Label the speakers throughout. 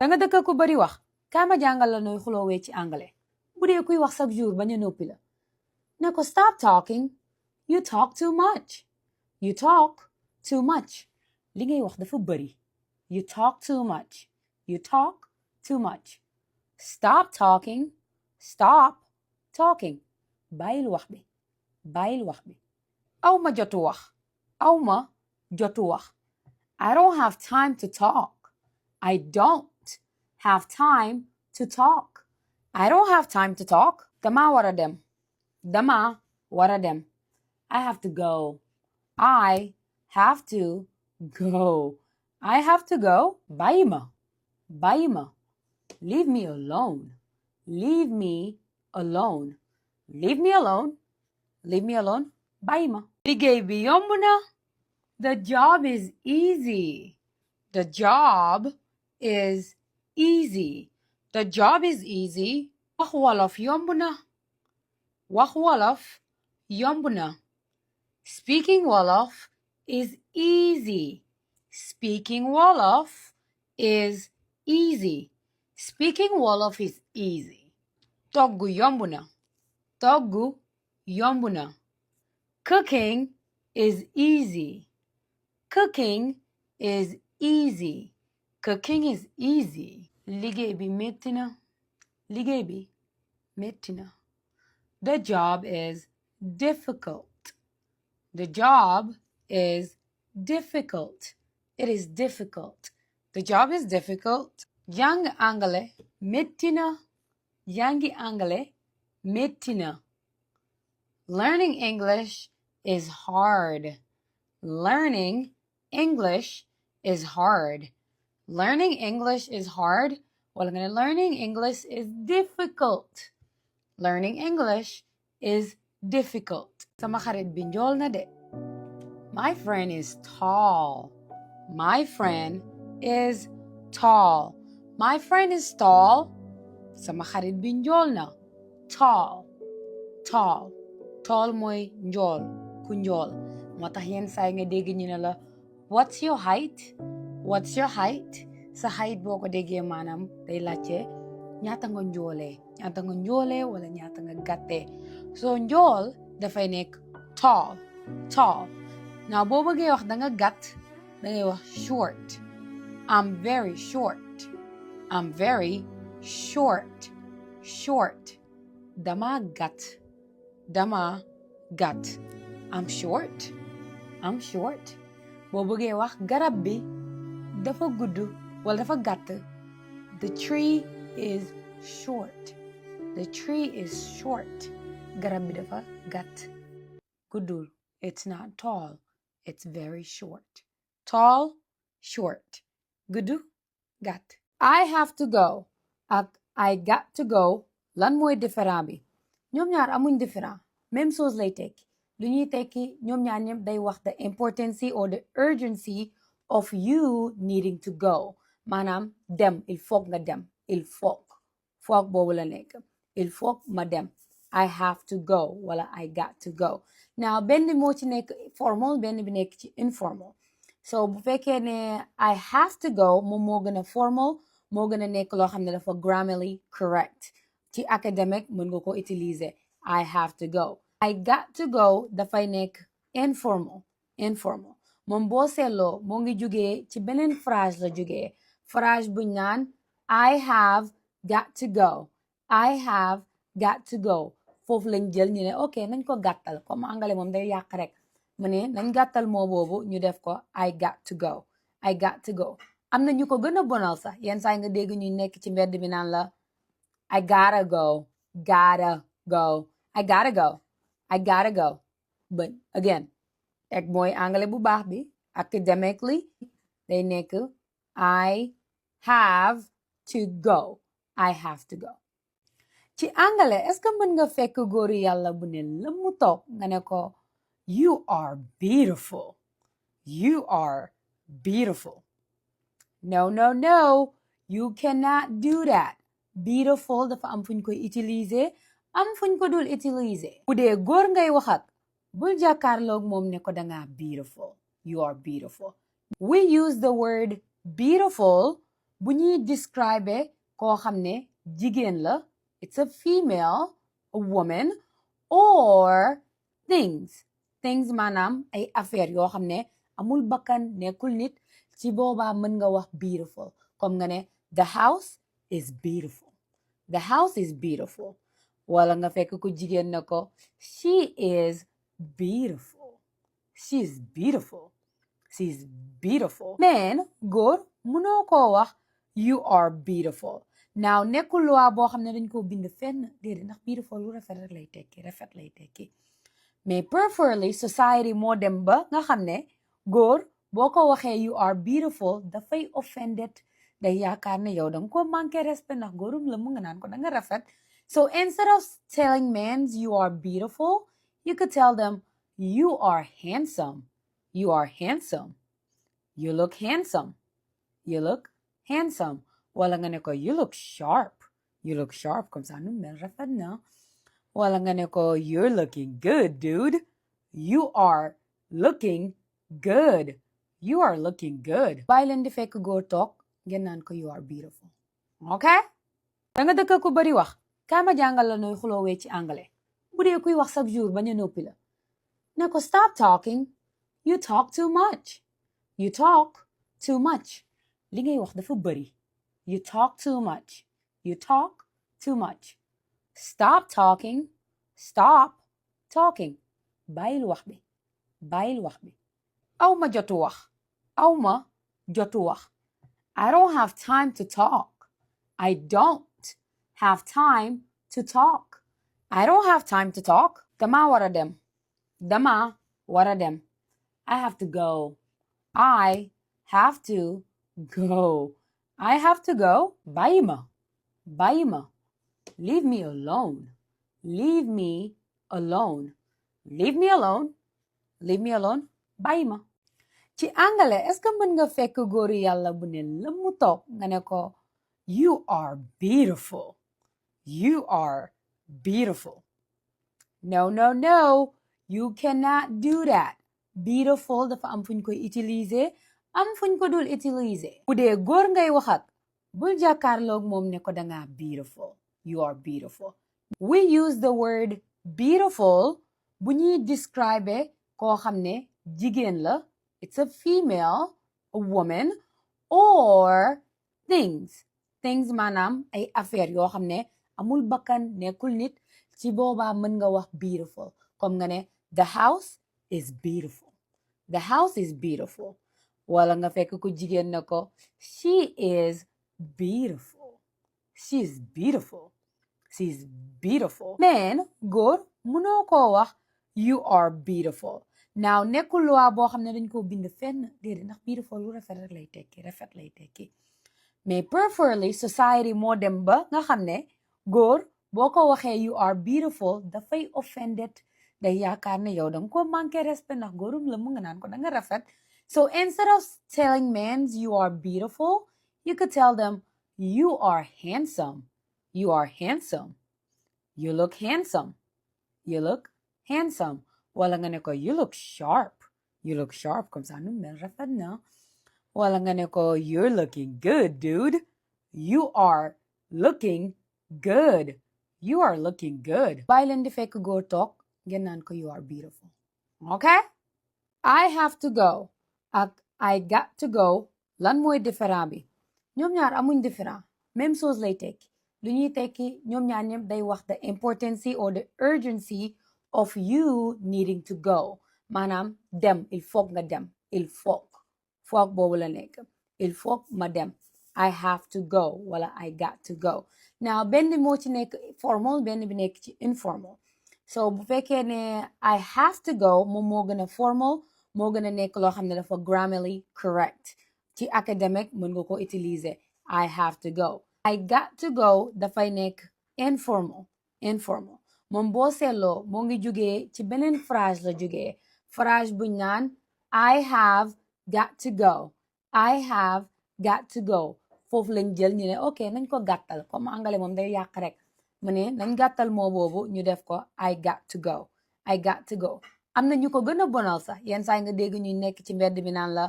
Speaker 1: danga dëkk ku bari wax kaay ma jàngal la nooy xuloowee ci anglais bu dee kuy wax chaque jour bañ a noppi la ne ko stop talking you talk too much you talk too much li ngay wax dafa bari you talk too much you talk too much stop talking stop talking bàyyil wax bi bàyyil wax bi aw ma jotu wax aw ma jotu wax I don't have time to talk I don't have time to talk I don't have time to talk dama war a dem dama war a dem I have to go I have to go I have to go bàyyi ma bàyyi ma leave me alone leave me alone leave me alone leave me alone bàyyi ma liggéey bi yomb na the job is easy the job is easy the job is easy wax wolof yomb na wax wolof yomb na speaking Wolof is easy speaking Wolof is easy speaking Wolof is easy togg yomb na togg yomb na cooking is easy cooking is easy cooking is easy liggéey bi metti na liggéey bi metti na the job is difficult the job is difficult it is difficult the job is difficult jàng anglais metti na jàngi anglais metti na learning English is hard learning English is hard learning English is hard wala nga ne learning English is difficult learning English is difficult sama xarit bi njool na de my friend is tall my friend is tall my friend is tall sama xarit bi njool na tall tall tall mooy njool ku njool moo tax yenn saa nga dégg ñu ne la what's your height what's your height sa height boo ko déggee maanaam day laajte ñaata nga njoolee wala ñaata nga gàttee so njool dafay nekk tall tall now boo bëggee wax danga gàtt dangay wax short I'm very short I'm very short short dama gàtt I'm short boo bëggee wax garab bi dafa gudd wala dafa gàtt the tree is short the tree is short garab bi dafa gàtt guddul it's not tall it's very short tall short gudd gàtt I have to go ak I got to go lan mooy différent bi ñoom ñaar amuñ différent même chose lay tekki lu ñuy tekki ñoom ñaar ñëpp day wax the importance or the urgency of you needing to go maanaam dem il faut nga dem il faut boobu la nekk il faut ma dem I have to go wala I got to go now benn moo ci nekk formal benn bi nekk ci informal so bu fekkee ne I have to go moom moo gën a formal moo gën a nekk loo xam ne dafa grammatically correct ci academic mën nga ko utiliser I have to go I got to go dafay nekk informal moom boo seetloo moo ngi jugee ci beneen phrase la jugee phrase buñ naan I have got to go I have got to go foofu lañ jël ñu ne ok nañ ko gàttal comme anglais moom day yàq rek mu ne nañ gàttal moo boobu ñu def ko I got to go am na ñu ko gën a bonal sax yenn saa nga dégg ñu nekk ci mbedd bi naan la I gotta go but again ek mooy anglais bu baax bi academically day nekk I have to go ci anglais est-ce que mën nga fekk góoru yàlla bu ne la mu toog nga ne ko you are beautiful no you cannot do that beautiful dafa am fuñ koy utiliser am fuñ ko dul utiliser bu dee góor ngay waxat bul jàkkaarloog moom ne ko danga beautiful you are beautiful we use the word beautiful bu ñuy describe koo xam ne jigéen la, it's a female, a woman, or things. Things maanaam ay affaire yoo xam ne amul bakkan nekkul nit, ci boobaa mën nga wax beautiful, comme nga ne the house is beautiful. The house is beautiful. Wala nga fekk ko jigéen na ko she is beautiful. She is beautiful. She is beautiful. Men góor mënoo koo wax you are beautiful. Now nekkul loi boo xam ne dañ koo bind fenn déedéet, ndax beautiful lu rafet rek lay tekki, rafet lay tekki. Mais preferably society moo dem ba nga xam ne góor boo ko waxee you are beautiful dafay offended, day yaakaar ne yow danga ko manqué respect ndax góorum la mu nga naan ko danga rafet. So instead of telling men you are beautiful, you could tell them you are handsome. You are handsome. You look handsome. You look handsome. Wala nga ne ko you look sharp. You look sharp. Comme ça nu mel rafet na. Wala nga ne ko you're looking good, dude. You are looking good. You are looking good. Bàyyi leen di fekk góor toog ngeen naan ko you are beautiful. Okay? Danga dëkk ku bari wax. Kaa ma jàngal la nooy xuloowee ci anglais. Bu dee kuy wax chaque jour bañ a noppi la. Ne ko stop talking. You talk too much. You talk too much. Li ngay wax dafa bari. You talk too much. You talk too much. Stop talking. Stop talking. Bàyyil wax bi. Bàyyil wax bi. Aw ma jotu wax. Aw ma jotu wax. I don't have time to talk. I don't have time to talk. I don't have time to talk. Dama wara dem. Dama wara dem. I have to go. I have to go. I have to go. Bàyyi ma. Bàyyi ma. Leave me alone. Leave me alone. Leave me alone. Leave me alone. Bàyyi ma. Ci angale est-ce que mën nga fekk góoru yàlla bu ne la mu toog nga ne ko you are beautiful. You are beautiful. No, no, no. You cannot do that. Beautiful dafa am fuñ koy utiliser, am fuñ ko dul utiliser. Bu dee góor ngay waxat, bul jàkkaarloog moom ne ko danga beautiful. You are beautiful. We use the word beautiful bu ñuy describe koo xam ne jigéen la, it's a female, a woman, or things. Things maanaam ay affaire yoo xam ne amul bakkan nekkul nit, ci boobaa mën nga wax beautiful, comme nga ne the house is beautiful. The house is beautiful. Wala nga fekk ko jigéen na ko she is beautiful. She is beautiful. She is beautiful. Men góor mënoo koo wax you are beautiful. Now nekkul loi boo xam ne dañ koo bind fenn déedéet, ndax beautiful lu rafet rek lay tekki, rafet lay tekki. Mais preferably society moo dem ba nga xam ne góor boo ko waxee you are beautiful dafay offended, day yaakaar ne yow danga ko manqué respect ndax góorum la mu nga naan ko danga rafet. So instead of telling men you are beautiful, you could tell them you are handsome. You are handsome. You look handsome. You look handsome. Wala nga ne ko you look sharp. You look sharp. Comme ça nu mel rafet na. Wala nga ne ko you're looking good, dude. You are looking good. You are looking good. Bàyyi leen di fekk góor toog ngeen naan ko you are beautiful. Okay? I have to go ak I got to go lan mooy différent bi? Ñoom ñaar amuñ différent. Même chose lay tekki. Lu ñuy tekki ñoom ñaar ñëpp day wax the importance or the urgency of you needing to go. Maanaam dem, il faut nga dem. Il faut. Foog boobu la nekk. Il faut ma dem. I have to go wala I got to go. Now benn moo ci nekk formal, benn bi nekk ci informal. So bu fekkee ne I have to go moom moo gën a formal, moo gën a nekk loo xam ne dafa grammatically correct. Ci academic mën nga ko utiliser. I have to go. I got to go dafay nekk informal. Informal. Moom boo seetloo moo ngi jugee ci beneen phrase la jugee. Phrase buñ naan I have got to go. I have got to go. Foofu lañ jël ñu ne ok nañ ko gàttal comme angale moom day yàq rek. mu ne nañ gàttal moo boobu ñu def ko I got to go. I got to go. Am na ñu ko gën a bonal sax yenn saa nga dégg ñu nekk ci mbedd bi naan la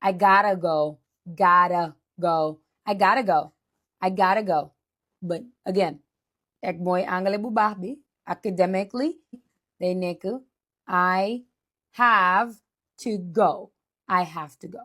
Speaker 1: I gotta go. Gotta go. I gotta go. I gotta go. But again, ek mooy anglais bu baax bi academically day nekk I have to go. I have to go.